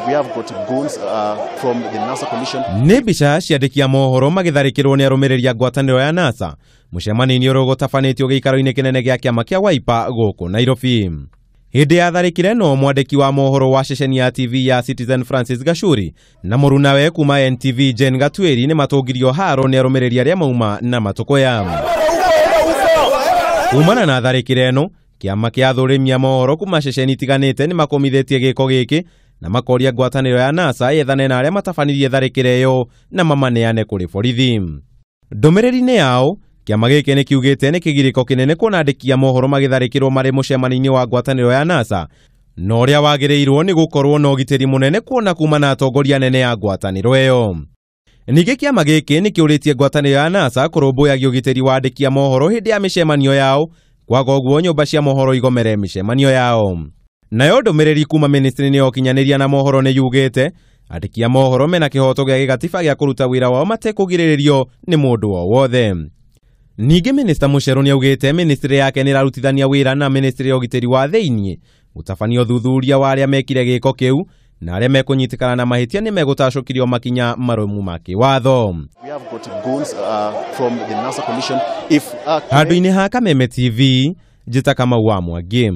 We have got goons from the NASA Commission. Nĩ mbica ciandĩki a mohoro magĩtharĩkĩrwo nĩ arũmĩrĩri a ngwatanĩro ya NASA mũcemanio-inĩ ũrĩa ũgũtabanĩtio gĩikaro-inĩ kĩnene gĩa kĩama kĩa Wiper gũkũ Nairobi. Hĩndĩ ya tharĩkĩra ĩno, mwandĩki wa mohoro wa ceceni ya TV ya Citizen Francis Gachuri na mũrunawe kuma NTV Jane Gatweri nĩ matũngirio haro nĩ arũmĩrĩri arĩa mauma na matũkũya. Kumana na tharĩkĩra ĩno, kĩama kĩa athũrĩmi a mohoro kuma ceceni itiganĩte nĩ makũmithĩtie gĩko gĩkĩ na makoria ngwatanĩro ya NASA yethane na arĩa matabanirie tharĩkĩra ĩyo na mamaneane kũrĩ borithi. Ndũmĩrĩri-inĩ yao, kĩama gĩkĩ nĩ kiugĩte nĩ kĩgirĩko kĩnene kuona andĩki a mohoro magĩtharĩkĩrwo marĩ mũcemanio-inĩ wa ngwatanĩro ya NASA, na ũrĩa wagĩrĩirwo nĩ gũkorwo na ũgitĩri mũnene kuona kuma na atongoria anene a ngwatanĩro ĩyo. Ningĩ kĩama gĩkĩ nĩ kĩũrĩtie ngwatanĩro ya NASA kũrũmbũyagia ũgitĩri wa andĩki a mohoro hĩndĩ ya mĩcemanio yao, kwaga ũguo nyũmba cia mohoro igomere mĩcemanio yao. Nayo ndũmĩrĩri kuma ministry-inĩ ya ũkinyanĩria na mohoro nĩ yugĩte andĩki a mohoro mena kĩhoto gĩa gĩgatiba gĩa kũruta wĩra wao matekũgirĩrĩrio nĩ mũndũ o wothe. Ningĩ Minista Mucheru nĩ augĩte ministry yake nĩ ĩrarutithania wĩra na ministry ya ũgitĩri wa thĩinĩ gũtabania ũthuthuria wa arĩa mekire gĩko kĩu, na arĩa mekũnyitĩkana na mahĩtia nĩ megũtacũkĩrio makinya marũmu ma kĩwatho. We have got goons from the NASA Commission. If Handũ-inĩ ha Kameme TV, njĩta Kamau wa Mwangi.